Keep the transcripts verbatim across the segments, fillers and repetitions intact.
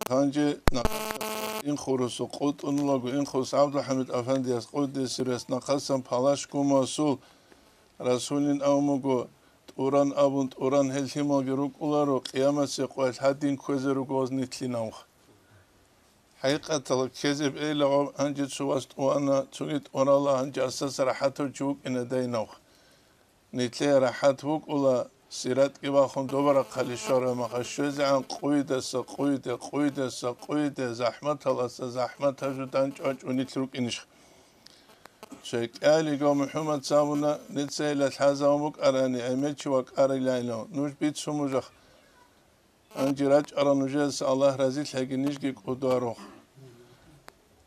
Гьанже инхурусу къутӀунулаго, инхурус ГӀабдулхӀамид Афандияс къуддиса сирругьу нахъасан палащ гумасул Расулин авмуго, тӀуран абун, тӀуран гьел лъималги рукӀуларо, къиямасеб къоялъ гьадин кквезе руго гьез нилъинавха. ХӀакъикъаталда ккезе бегьиларо, гьанже цо вас тӀуана, цоги тӀурала, гьанже асаса рахӀатав чи вукӀина дайнавха. Нилъее рахӀат букӀула, сиратги бахун доба рахъалде щвараб мехалъ щвезегӀан къуйдаса къуйде, къуйдаса къуйде, захӀматаласа захӀмат гьажу данчӀвачӀун нилъ рукӀинищха? Цо кӀиялиго МухӀаммад абуна, нилъеца гьелда лъазабун букӀарани, гӀемер чи вакӀарилайилан, нуж бицун бужахъ. Гьанже рачӀарал нужеца, Аллагь разилъаги, нижги кӀодо арохъ.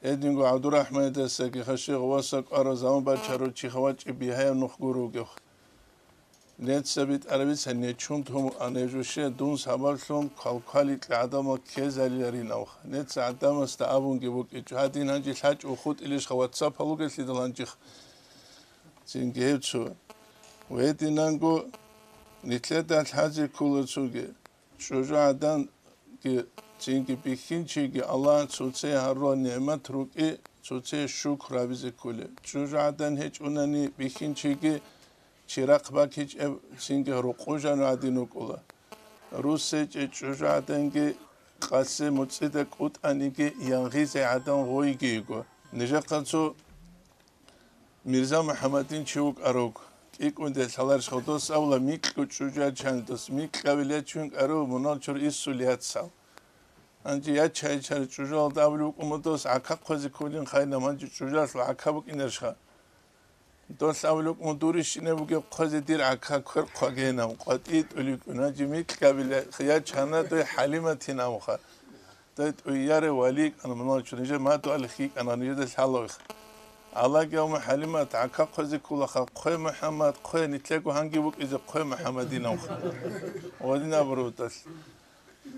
Гьединго ГӀабдурахӀманидасаги хаши гъуваса кӀварав заман бачарав чи хавачӀи бигьаяб нух гуро вугев. Нилъеца битӀарабица нечун тун ана жуще дун сабаблъун квалкваликьа гӀадамал ккезариларин авха. Нилъеца гӀадамасда абунги букӀичӀо, гьадин гьанже лъачӀого хутӀилищха, ватсапал вугелъидал гьанжеха. Цинги гьеб цо. Гьединанго нилъеда лъазе ккола цоги. ЧӀужугӀаданги цинги бихьинчиги Аллагь цоцае гьарула нигӀмат рукӀи, цоцае шукр гьабизе кколеб. ЧӀужугӀадан гьечӀунани бихьинчиги чирахъ бакичӀеб цинги рукъужан гӀадин вукӀула. Рус гьечӀеб чӀужугӀаданги къасе муцӀида кӀутӀаниги янгъизе гӀадан гъойги йиго. Нижехъа цо Мирза МухӀаммадин чи вукӀарав, кӀикӀунде лъаларищ гъодос абула, микьго чӀужу ячани дос, микьабил ячун кӀарав, мунал чур иссул яцал. Гьанже яча-ячарай чӀужуялда абулеб букӀун мун дос, гӀака хъвезе кколин хайна, гьанже чӀужуялъул гӀака букӀинарищха? Дол абулеб букӀун, дур рищине бугеб хъвезе дир гӀака квер хъвагейин, къватӀи тӀуликӀун, гьанже микьабил я-, ячана дой ХӀалиматин абуха. Дай тӀуяре вали йикӀана муналчун, нижер мадугӀали хьикӀана, нижеда лъалавих. Аллагьги авма ХӀалимат, гӀака хъвезе кколаха, хъве, МухӀаммад, хъве, нилъего гьанги вукӀизе хъве, МухӀаммадинавха. Гъодин абураб бутӀалъ.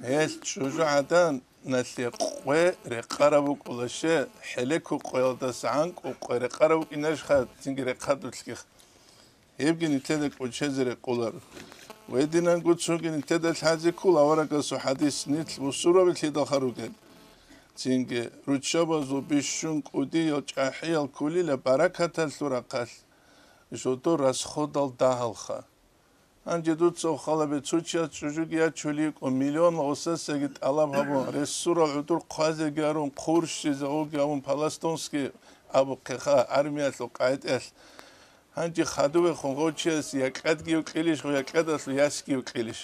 Гьел чӀужугӀаданалъе къве рекъараб букӀула ще, хӀелеко къвеялдаса гӀанкӀу къве рекъараб букӀинарищха, цинги рехъадулъгих. Гьебги нилъеда кӀочезе рекъоларо. Гьединанго цоги нилъеда лъазе ккола аварагасул хӀадис, нилъ бусурбабилъидалха ругел. Цинги руччабазул бищун кӀудиял чӀахӀиял кколила баракаталъул рахъалъ, жодор расходал дагьалха. Гьанже дуца хвалабе, цо чияс чӀужуги ячулев йикӀун, миллион гъусасаги тӀалаб гьабун, ресурал гӀодор хъвазеги арун, хъурщизе гъоги гьабун, Палестонский абухъеха, армиялъул къагӀидаялъ. Гьанже хадубехун гъов чияс якьадги юкьилищ, гъов якьадалъул ясги юкьилищ?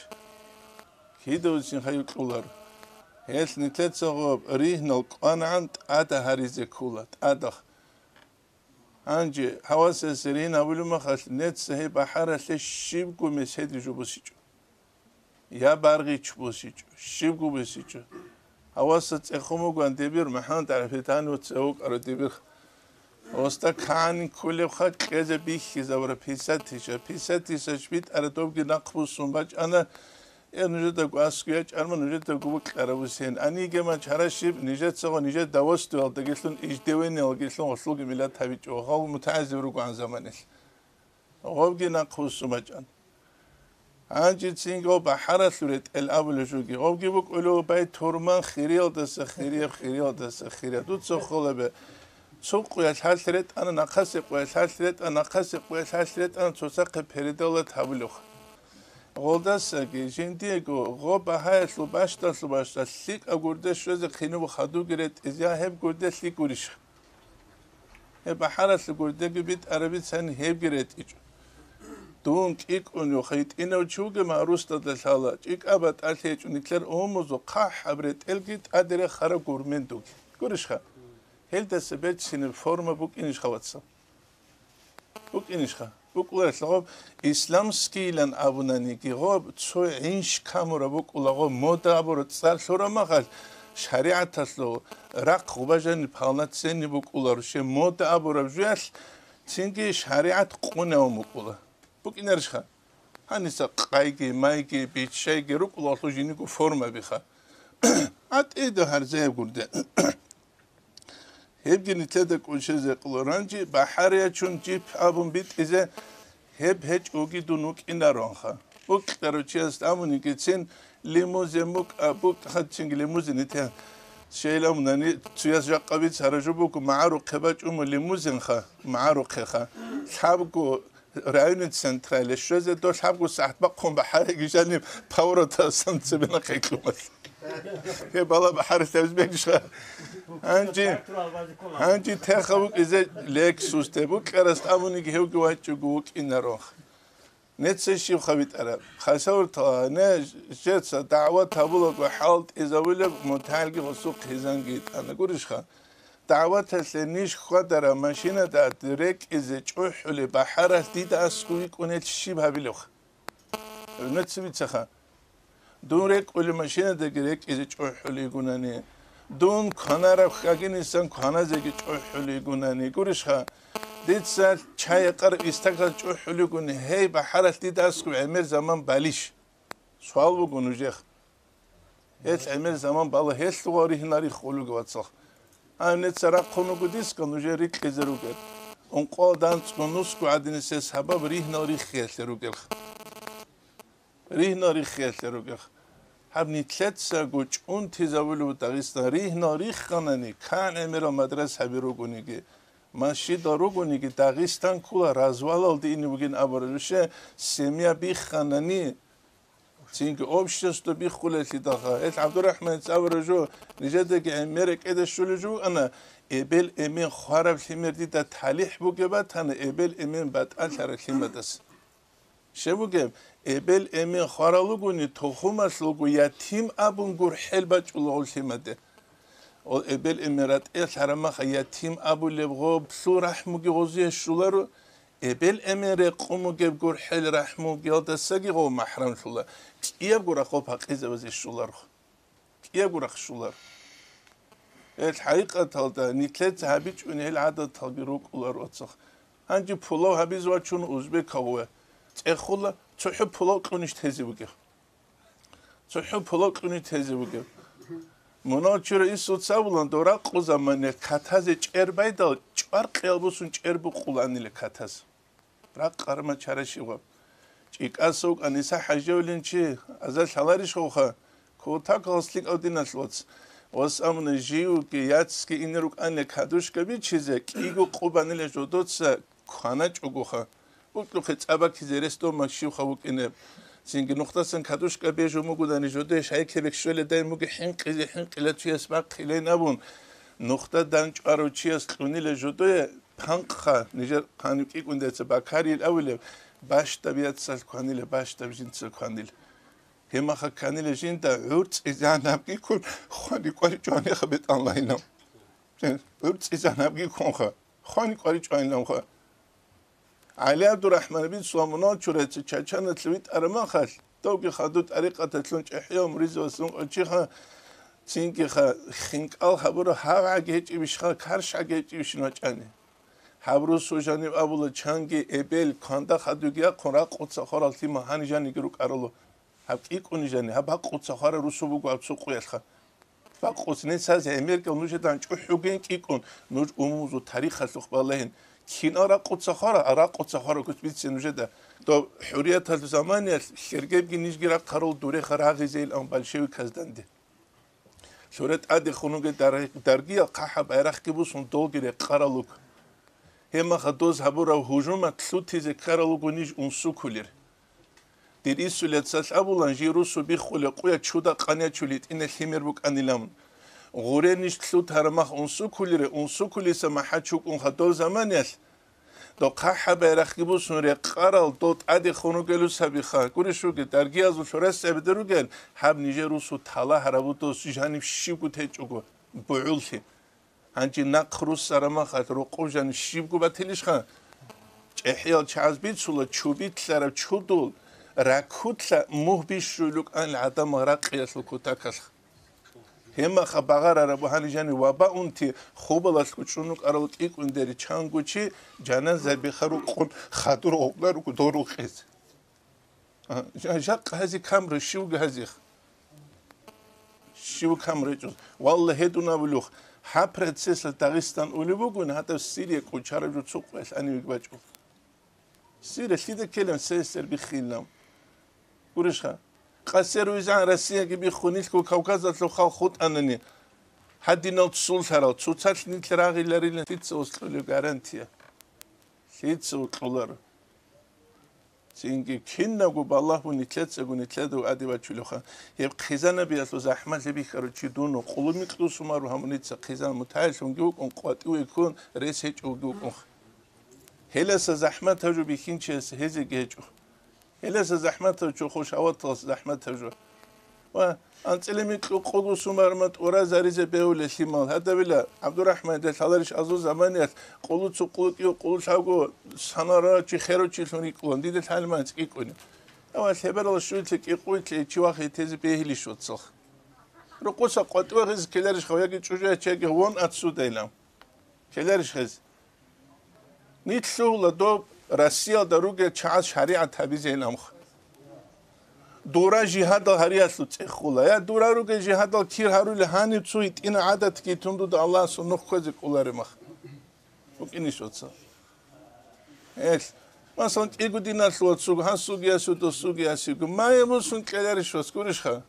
Кидавцин хай юкьулар. Гьелъ нилъеца гъоб ригьнал кӀванагӀан тӀада гьаризе ккола, тӀадах. Гьанже гьавасасе ригьин гьабулеб махалъ, нецца гьеб бахӀаралъе щибго меседи жо босичӀо. Я баргъич босичӀо, щибго босичӀо. Гьаваса цӀехун бугоан дибир МухӀаммад ГӀарифитановица вукӀарав дибир. Оста кагӀанин кколебха кьезе бихьизабура писатиша. Писатиша битӀара добги нахъ буссун бачӀана, э, нужедаго аскӀу ячӀарма, нужедаго букьарабусин. Анигема чара щиб, нижецаго нижер давостуялдагилъун, иждевениялгилъун гъолъулги миллат гьабичӀо, гъав мутагӀазиб ругоан заманилъ. Гъобги нахъ вуссун бачӀан. Гьанжецинго бахӀаралъул ретӀел абулеб жоги. Гъобги букӀулев бай турман хириялдаса хирияб, хириялдаса хирияб. Дуца холебе. Цо къуялъ гьалъ ретӀана, нахъасе къуялъ гьалъ ретӀана, нахъасе къуялъ гьалъ ретӀана, цоцахъе передавлат гьабулев. Гъолдасаги, жиндиего, гъоб багьаялъул бащдалъул бащдалъ лъикӀаб гурде щвезе хинаб хадуги ретӀизе, я гьеб гурде лъикӀ гурищ? Гьеб бахӀаралъул гурдеги битӀараб бицани гьебги ретӀичӀо. Дун кӀикӀун, йохайитӀинав чи вугема русдада лъала, чӀикӀа батӀалъи гьечӀо, нилъер умузул хъахӀаб ретӀелги тӀаде рехараб гурмендуги. Гурищха? Гьелдаса берцинаб форма букӀинищха, вацал? БукӀинищха? БукӀуларелъа гъоб исламскийилан абунаниги, гъоб цо гӀинш камураб букӀула, гъоб мода абураб цӀар лъураб махалъ, шаригӀаталъул рахъ гъубажани полноценный букӀуларо, щай мода абураб жуялъ цинги шаригӀат къунавун букӀула. БукӀинарищха? Гьаниса къайги, майги, биччайги рукӀулалъул жиниго формабиха. ГӀатӀида гьарзаяб гурде. Гьебги нилъеда кӀочезе кьоларо. Гьанже бахӀариячун жип абун битӀизе гьеб гьечӀоги дун вукӀинаронха. Вукьарав чияс абунигицин, Лимузин букӀа, букӀа хадчинги лимузин итян. Шейламунани цуяс жакъа бицара жо буго, магӀарухъе бачӀумо лимузинха, магӀарухъеха. Лъабго районный централе щвезе до лъабго сагӀат бахъун бахӀареги жаниб поворотасан цебена хъеклъумал. Гьеб бала бахӀарилъ гьабиз бегиша. Гьанжи, гьанжи теха вукӀизе Лексус те букӀарас абуниги гьевги вачӀого вукӀинаро. Нецай щиб хабитӀараб? Хасавуртала, не жеца дагӀват гьабулаго хӀалтӀизавулеб мутагӀилги гъосул хъизанги йитӀана. Гурищха? ДагӀваталъе ниж хьвадара машинада рекӀизе чӀухӀули бахӀаралъ дида аскӀов йикӀун гьел щиб гьабилевха? Неци бицаха. Дун рекӀули машинадаги рекӀизе чӀухӀулигунани, дун кванараб хьагинисан кваназеги чӀухӀулигунани, гурищха, дица чай якъараб истакал чӀухӀулигуни, гьей, бахӀаралъ дида аскӀоб гӀемер заман балищ? Суал буго нужех. Гьел гӀемер заман бала гьелъугъа ригьна-риххулуги, вацал. Гьаниб нецар рахъун руго дисха нужер рикьизе ругел. Ункъоялда анцӀго нусго гӀадинисес гьабаб ригьнал риххиялъе ругелха. Ригьнал риххиялъе ругел. Гьаб нилъецаго чӀунтизавулев Дагъистан ригьнал рихханани, кан гӀемерал мадрасаби ругониги, масжидал ругониги, Дагъистан ккола развалалде ине вугин абураб ише, семья бихханани, цинги общество биххулеллъидалха. Гьел ГӀабдурахӀманец абураб жо, нижедаги гӀемер рекӀеде щолеб жо букӀана, эбел-эмен хвараб лъимер дида талихӀ бугеб батана, эбел-эмен батӀалъараб лъимадаса. Щай бугеб, эбел-эмен хварал ругони, тухумалъулго ятим абун гурхӀел бачӀула гъол лъимаде. Ол эбел-эмен ратӀелъ гьарамаха ятим абулеб гъоблъул рахӀмуги гъозие щоларо, эбел-эмен рекъон бугеб гурхӀел рахӀмугиялдасаги гъов махӀрамлъула, кӀиябго рахъоб гьакъизабазе щоларо. КӀиябго рахъ щолар. Гьел хӀакъикъаталда нилъеца гьабичӀони гьел гӀадаталги рукӀулар оцох. Гьанже пулав гьабиз вачун узбекав ве. ЦӀехула цохӀо пулав кьунищ тезе бугев. ЦохӀо пулав кьунищ тезе бугев. Мунагьал чура исуца абулан, дора къу замане катазе чӀер байдал, чӀвар кьел бусун чӀер букъуланила катаз. Ракъ къарма чара щивгъаб. ЧӀикӀаса вукӀан Иса ХӀаживилин чи аза лъаларищ гъовха? Кутакалас лъикӀав диналъ вац. Вас амуна живги, яцги ине рукӀанила кадушка бичизе, кӀиго къубанила жодоца кваначӀогоха. БукӀухъе цӀабакизе рес дома щивха вукӀинеб. Цинги нухдасан кадушка бежун бугодани жодое шайкебек щвеледай муги хӀинкъизе хӀинкъила чияс бахъилейн абун, нухда данчӀварав чияс кьунила жодое, панкъха, нижер хъанив кӀикӀундеца бакарил авилев, бащдаб яцал кванила, бащдаб жинцал кванила. Гьемаха кканила жинда гӀурцӀизанабги ккун, хвани кӀваричӀванеха бетӀанлайилан. ГӀурцӀизанабги ккунха, хвани кӀваричӀваниланха. ГӀали ГӀабдурахӀманович Суламунал чуреца Чачаналъ витӀараб махалъ, довги хадур тӀарикъаталъун чӀехӀиял муридзавас ункъо чиха, цинги ха, хинкӀал гьабураб гьагъ гӀаги гьечӀебищха, карш гӀаги гьечӀебищин вачӀани. Гьаб русу жанив абула, чанги эбел, кванда хадуги яхъун ракъуца хварал лъимал гьани жаниги рукӀаралу. Гьаб кӀикӀуни жани, гьаб бакъуца хвара русу буго гьаб цо къуялъха. Бакъуц нецазе гӀемеркӀал нужедан чӀухӀуген кӀикӀун, нуж умумузул тарихалъухъ балагьин. Кинал ракъуца хвара, а ракъуца хвара куц бице нужеда. Доб хӀурияталъул заманиялъ лъергебги нижги рахъарул дуреха рагъизейилан большевиказданде. Лъуре тӀаде хунуге дар-, даргиял хъахӀаб байрахъги бусун долги рекъарал руго. Гьемаха доз гьабурав гьужумат лъутизе ккарал руго ниж унсукулер. Дир исулецалъ абулан, жий русу биххуле къуя чуда къанячул гьитӀине лъимер букӀанилан. Гъуре ниж лъут гьарамах унсукулере, унсукулиса махӀа чукӀунха дов заманиялъ. Дохъа хӀа байрахъги бусун рекъарал дол тӀаде хун ругелус гьабиха. Гурищ ругел, даргиязул хьурес гӀебде ругел, гьаб нижер русу тала гьарабудос жаниб щибго течӀого, бугӀуллъи. Гьанже нахъ руссарамахалъ рокъов жан щибго батилищха? ЧӀехӀиял чагӀаз бицула, чу битлъараб чудул ракутлъа мугь бищулукӀан гӀадамал ракъиялъул кутакалъ. Гьемаха багъарараб гьанижани ваба унти хубалалъго чӀунукӀарал кӀикӀундери чангучи жаназа бихарукъун хадур гъобла руго дорухъизе. А, жа-, жакъа гьази камра, щивга гьазих? Щив камра гьечӀо? Валла, гьедун абулухъ, гьаб процессалъ Дагъистан улеб бугони, гьадаб Сирия кӀочараб жо цо къоялъ анивеги бачӀо. Сирия лъида ккелан, сесер биххилан. Гурищха? Къасер визгӀан Россияги биххунилъго Кавказалъул халкъ хутӀанани, гьадинал ццулъарал, цоцалъ нилъ рагъиларилан лъица ус кьолеб гарантия? Лъица укьуларо? Цинги кинабго балагьун нилъецаго нилъеда адиб бачулевха. Гьеб хъизанабиялъул захӀмалъи бихьарав чи дун, къулумикьусумару гьамуница хъизан мутагӀиллъунги вукӀун, къватӀиве ккун, рес гьечӀоги вукӀунха. Гьеласа захӀмат гьажу бихьинчияс гьезеги гьечӀо. Гьеласа захӀмат гьачо, хушаваталас захӀмат гьажу. Ва анцӀила микьу къугу сумармат уразаризе бегьулел лъимал. Гьадабила, ГӀабдурахӀман, дел лъаларищ азул заманиялъ къулу цо къулу кӀиго къулу лъабго санарав чи херав чилъун рикӀкӀулан, дида лъалман цӀикӀкӀуни. Ава лъеберал щуйлъи кӀикъуйлъи чи вахъи тезе бегьилищ вацалха. Рукъуса къватӀиве гъизе ккеларищха, яги чӀужуя чеги вон отсюда илан. Ккеларищ гъизе? Нилъ лъугьула доб Россиялда ругел чагӀаз шаригӀат гьабизейин амха. Дура жигьадал гьариялъул цӀехула. Я дура ругел жигьадал кир гьарули гьанив цо гьитӀина гӀадатги тун дуда Аллагьасул нух кквезе кӀолареб мах. БукӀинищ вацал. Гьелъ, масалан, кӀиго диналъул вацуго, гьасулги ясиго, досулги ясиго. Мае мусун кьеларищ вац, гурищха?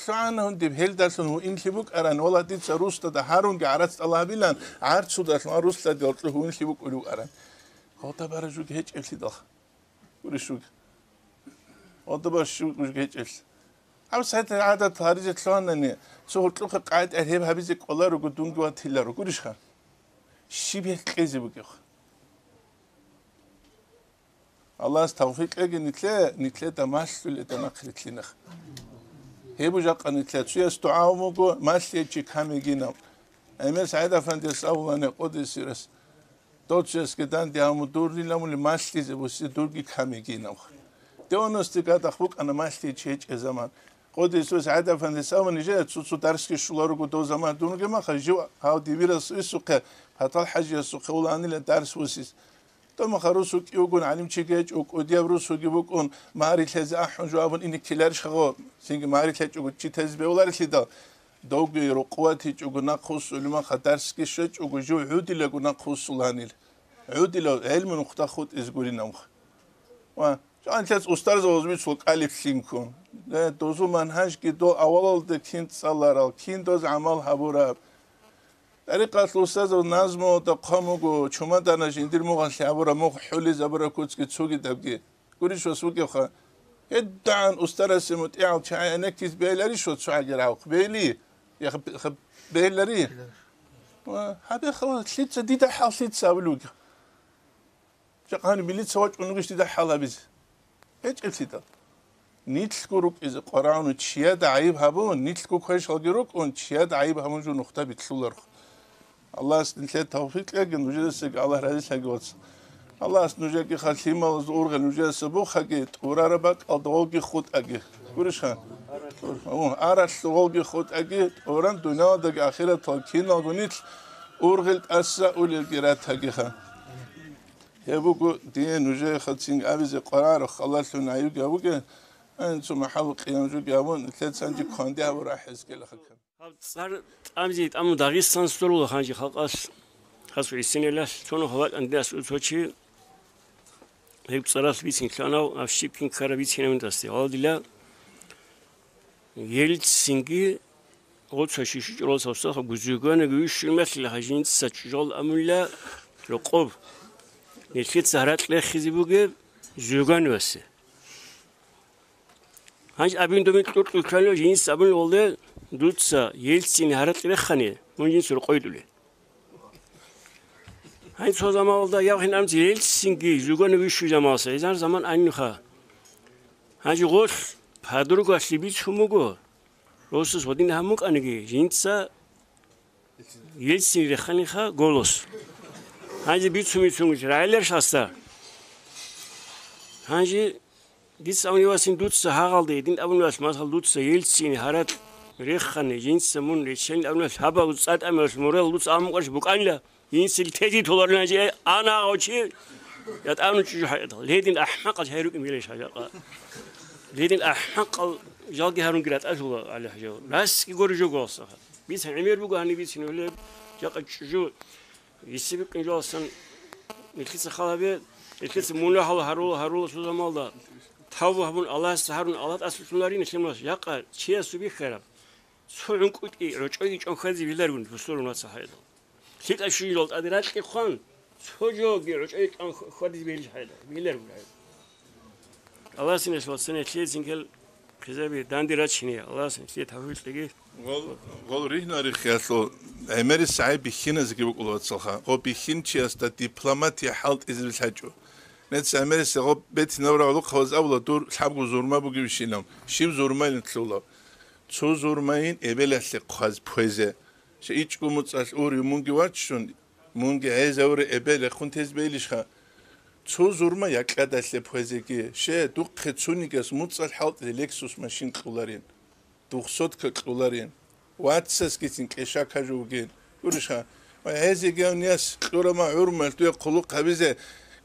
ЛъугӀана гьундиб гьелдалъун гьуинлъи букӀаран, вала, дица русдада гьарунги гӀарац тӀалабилан, гӀарцудалъун гьарусдадил кьу гьуинлъи букӀулев вукӀаран. Гъода бара жуги гьечӀеблъидалха. Гурищ жуги. Гъода бара жуги гьечӀеблъи. Гьаб сайда гӀадат гьаризе лъугьанани, цо гьоркьухъе къайдаяр гьеб гьабизе кӀоларуго дунги ватиларо. Гурищха? Щиб гьеб кьезе бугебха? Аллагьас тавфикъ кьеги нилъе, нилъеда малъуледа нахърилълъинах. Гьеб жакъа нилъе цуяс дугӀа гьабуго, малъичи камигинав. Гьемес ГӀайдафандияс абулани къудисирас, дов цуясги данде гьаму дуррила мули малъизе буси дурги камигинав. Девяностый гадахъ букӀана малъичи гьечӀеб заман. Къудисирас ГӀайдафандияс абуни, жея цо-цо дарсги щуларуго дов заман дунги маха, жив гьав дибирас исухъе, ПаталхӀажиясухъе уланила дарс бусис. Томаха русу кӀиугун гӀалимчи гьечӀо, кӀудияб русуги букӀун, магьари лъезе ахӀун жо абун ине ккеларищ хагъо, цинги магьари лъечӀого чи тезе бегьуларелъидал, довги рукъуватичӀого нахъ вуссулеб маха, дарсги щвечӀого жив гӀудилаго нахъ вуссуланил. ГӀудилав гӀелму нухда хутӀизе гурин амха. Ва жан лъец устарзабаз бицул кӀалиблъинкун. Э, дозул манхӀажги дол авалалда кин цӀаларал, кин доз гӀамал гьабураб. ТӀарикъалъул устазул назмуялда хъван буго, чумадана жиндир мугъалъе абураб мугъ хӀулизабураб куцги цогидабги. Гурищ вас вугевха? ГьедигӀан устарасе мутӀигӀал чагӀи гӀенеккиз бегьиларищ ва цогӀаги равхъ? Бегьили? Я хаб-, хаб-, бегьилари? Ва гьабеха, лъица дида хӀал лъица абулев вугев? Жакъа гьаниб милица вачӀун вугищ дида хӀал гьабизе? ГьечӀеблъидал. Нилъго рукӀизе къварагӀуна чияда гӀайиб гьабун, нилъго квешалги рукӀун, чияда гӀайиб гьабун жо нухда битлъуларх. Аллагьас нилъее тавфикъ кьеги, нужедасаги Аллагь разилъаги, вац. Аллагьас нужеги халималаз ургъел нужедаса бухаги, тӀурараб бакӀалда гъолги хутӀаги. Гурищха? Гьу, аралъ гъолги хутӀаги, тӀуран дуниялалдаги ахиратал киналго нилъ ургъел тӀаса улелги ратагиха. Гьеб буго дие нужее хацин абизе къварагӀараб халалъун гӀаюги абуге, ан цо махӀал къиям жуги абун, лъецанги кванде гьабурахӀес гелахъа. Гьаб цӀар тӀамзи тӀамун Дагъистан сорулаха гьанже халкъалъ, хасго гӀисинилалъ, цо нухалъ вакӀан диас цо чи гьеб цӀаралъ бицин лъанав, гьаб щиб кин ккараб бицинаб мендасде. Гьалдила Ельцинги гъоца шиши чӀолоса устарха гузуганаги вищун малъила гьажинца чӀужал амулла рокъоб. Нилъеца гьаракь рехизе бугеб Зюгановасе. Гьанж абин думи кьуркьу ккани жинца абун валде, дуца Ельцин гьаракь рехани, мун жинца рокъойдуле. Гьанж цо заманалда явхин амци Ельцинги Зюганови вищу замалса, гьезар заман аннуха. Гьанж гъолъ подругалъи бицун буго, росас гьодин гьамукъаниги, жинца Ельцин реханиха голос. Гьанже бицун-бицун рагӀиларищ гьасда? Гьанже дица абуневасин дуца гьагъалде, дин абуневас, масал, дуца Ельцин гьаракь рехани, жинца мун реччани абуневас, гьаб цӀа тӀамилалъ мурал дуца амукъаш букӀанила, жинцил тезе толарилан же, ана гъав чи, ятӀавну чӀужу хӀаятал. Ледин ахӀмакъал хӀай рукӀин гилеш гьажакъа. Ледин ахӀмакъал жалги гьарунги ратӀалъула гӀали хӀажав. Расги гори жо голсаха. Бица гӀемер буго гьаниб бицин гьулеб, жакъа чӀужу Гьесибикъин жоялсан нилъеца хал гьабе, нилъеца мунагьал гьарула, гьарула цо замалда. тавба гьабун, Аллагьасда гьарун, Аллагь тӀасалъуларин лъималас жакъа чиясул бихьараб. Цо гӀункӀутӀи рочӀойги чӀван хьвазе виларгун бусурун вацал гьайдал. ЛъикӀаб щужилал тӀаде ракьи хъван, цо жоги рочӀойги чӀван хьвадизе бегьилищ гьайдал, виларгун гьайдал. Аллагьас нилъ вацане лъиецин кел хъизаби данде рачине, Аллагьас нилъее тавфикъ кьеги. Гъол, гъол ригьнарихъ ялъул гӀемерисегӀай бихьиназеги букӀула вацалха. Гъо бихьинчиясда дипломатия хӀалтӀизабил гьачӀо. Нец гӀемерисегӀо бетинаб рагӀулухъаваз абула дур лъабго зурма бугевщинав, щиб зурмайин лъулав. Цо зурмайин эбелалъе хъваз пуэзе. Ша ичӀго муцӀалъ урив мунги ваччун, мунги гӀезавре эбел рехун тез бейилищха? Цо зурма якьадалъе пуэзеги, ше, духъе цунигас муцӀалъ хӀалтӀизе Lexus машин кьуларин, двухсотка кьуларин, вацасгицин кьеша кажу вугин. Гурищха, ва гьезеги авнияс кьурама гӀурмалъ дуе хъулухъ гьабизе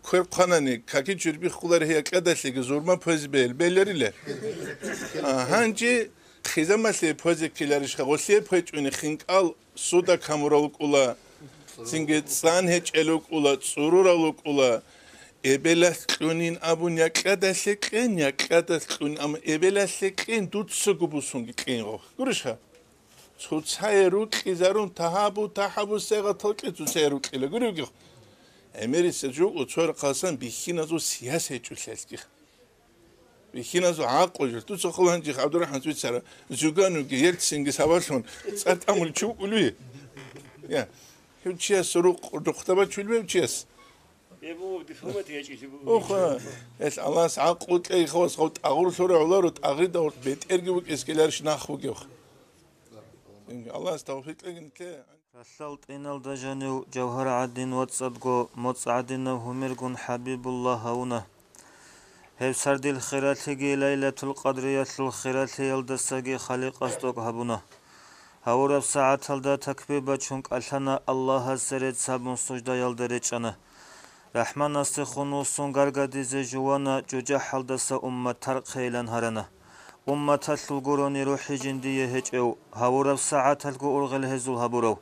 квер хъванани, каки чурби хъулари гьей якьадалъеги зурма пуэзе бел-, белариле? А, гьанже хъизамалъе пуэзе ккеларищха, гъолъие пуэчӀуни хинкӀал суда камурал вукӀула, цинги цӀан гьечӀел вукӀула, цӀурурал вукӀула. Эбелалъ кьунин абун якьадалъе кьен, якьадалъ кьунин абун эбелалъе кьен, дуцаго бусунги кьен гъо. Гурищха? Цоцае рукьизарун тагьабу-тахьабу сегъатал кье цоцае рукьила. Гури вугев? ГӀемериса жугьу цо рахъасан бихьиназул сияс гьечӀолъиялъгих. Бихьиназул гӀакълу журтуца хъуланчи ГӀабдурахӀман цӀуцара, Зюгануги, Ельцинги сабаблъун цӀар тӀамулев чи вукӀулев? Я, гьев чияс рукъ рухъдабачулев чияс? Гьеб буго дипломатия гьечӀелъи буго. Охо, гьелъ Аллагьас гӀакълу кьей хавас гъав тӀагъурлъуре гӀоларо, тӀагъида гъоркь бетӀерги вукӀес ккеларищ нах вугевха? Аллагьас тавфикъ кьегин кке. Ралъдал тӀиналда жанив жавгьар гӀадин вацӀцӀадго, моцӀ гӀадинаб гьумергун ХӀабибуллагь гьавуна. Гьеб сардил хиралъиги Лайлатул Къадриялъул хиралъиялдасаги Халикъас тӀокӀ гьабуна. Гьавураб сагӀаталда такбир бачун кӀалъана Аллагьасе рецц гьабун суждаялда речӀчӀана. РахӀманасдехун вуссун гаргадизе жувана, жужахӀалдаса уммат тархъейилан гьарана. Умматалъул гурони рухӀи жиндие гьечӀев, гьавураб сагӀаталъго ургъел гьезул гьабурав.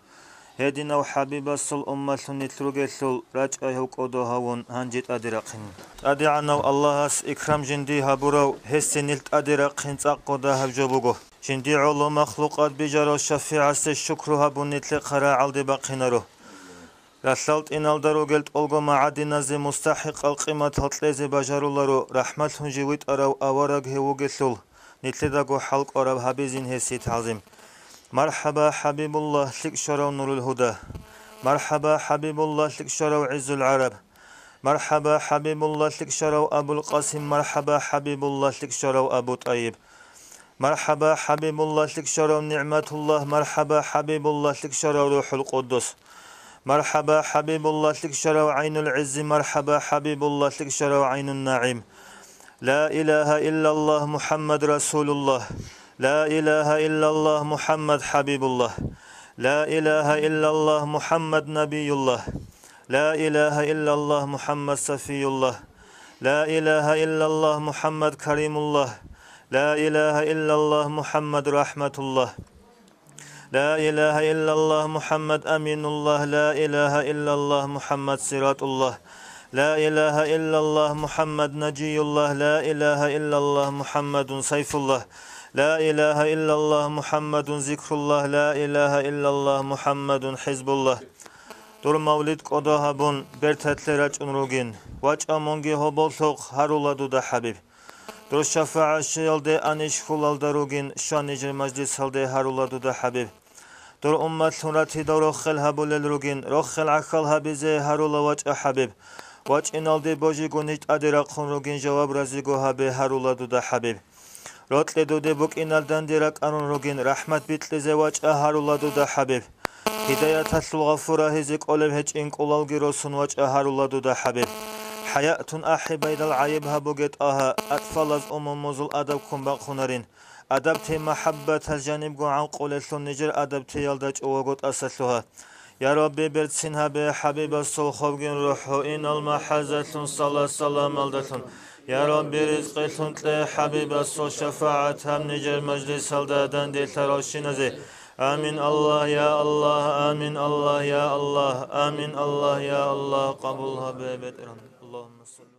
Гьединав ХӀабибасул умматлъун нилъ ругелъул, рачӀа гьев кӀодо гьавун гьанже тӀаде рахъин. ТӀадегӀанав Аллагьас икрам жиндие гьабурав, гьесде нилъ тӀаде рахъин цӀакъго дагьаб жо буго. Жиндие гӀоло махлукъат бижарав ШафигӀасде шукру гьабун нилъехъа рагӀалде бахъинаро. Ралъдал тӀиналда ругел тӀолго магӀадиназе мустахӀикъал къиматал кьезе бажаруларо, рахӀматлъун жив витӀарав авараг гьев вугелъул, нилъедаго хӀалкӀвараб гьабизин гьесие тагӀзим. МархӀаба, ХӀабибуллагь, лъикӀ щварав Нурул Гьуда! МархӀаба, ХӀабибуллагь, лъикӀ щварав ГӀиззул ГӀараб! МархӀаба, ХӀабибуллагь, лъикӀ щварав Абул Къасим! МархӀаба, ХӀабибуллагь, лъикӀ щварав Абу ТӀайиб! МархӀаба, ХӀабибуллагь, лъикӀ щварав НигӀматуллагь! МархӀаба, ХӀабибуллагь, лъикӀ щварав РухӀул Къуддус! МархӀаба, ХӀабибуллагь, лъикӀ щварав ГӀайнул ГӀиззи! МархӀаба, ХӀабибуллагь, лъикӀ щварав ГӀайнун НагӀим! Ла илагьа иллаллагь, МухӀаммад расулуллагь! Ла илагьа иллаллагь, МухӀаммад хӀабибуллагь! Ла илагьа иллаллагь, МухӀаммад набиюллагь! Ла илагьа иллаллагь, МухӀаммад сафиюллагь! Ла илагьа иллаллагь, МухӀаммад каримуллагь! Ла илагьа иллаллагь, МухӀаммад рахӀматуллагь! Ла илагьа иллаллагь, МухӀаммад аминуллагь! Ла илагьа иллаллагь, МухӀаммад сиратуллагь! Ла илагьа иллаллагь, МухӀаммад нажиюллагь! Ла илагьа иллаллагь, МухӀаммадун сайфуллагь! Ла илагьа иллаллагь, МухӀаммадун зикруллагь! Ла илагьа иллаллагь, МухӀаммадун хӀизбуллагь! Дур мавлид кӀодо гьабун, берталъе рачӀун ругин, вачӀа мунги гьоболлъухъ, гьарула дуда ХӀабиб. Дур шафагӀат щвеялде анищ хьулалда ругин, щванищ мажлисалде, гьарула дуда ХӀабиб. Дур умматлъун ратидал рохел гьабулел ругин, рохел гӀахьал гьабизе гьарула вачӀа ХӀабиб. ВачӀиналде божигунищ тӀаде рахъун ругин, жаваб разиго гьабе, гьарула дуда ХӀабиб. Рокьи дуде букӀиналданде ракӀарун ругин, рахӀмат бикьизе вачӀа, гьарула дуда ХӀабиб. Гьидаяталъул гъафур рагьизе кӀолеб гьечӀин кӀулалги росун вачӀа, гьарула дуда ХӀабиб. ХӀаятун ахӀи байдал гӀайиб гьабуге, ТӀагьа, атӀфалаз умумузул адаб ккун бахъунарин. Адаб тей махӀаббатал жанибго гӀанкъулелъул нижер адаб теялда чӀоваго тӀаса лъугьа. Я Рабби, берцин гьабе ХӀабибасул хобгин рухӀ, гьуинал махӀазалъун, салат-саламалдалъун. Я Рабби, ризкъилъун кье ХӀабибасул шафагӀат гьаб нижер мажлисалда данделъаравщиназе. Амин, Аллагь, я Аллагь, амин, Аллагь, я Аллагь, амин, Аллагь, я Аллагь, къабул гьабе, БетӀергьан. Аллагьумма салли.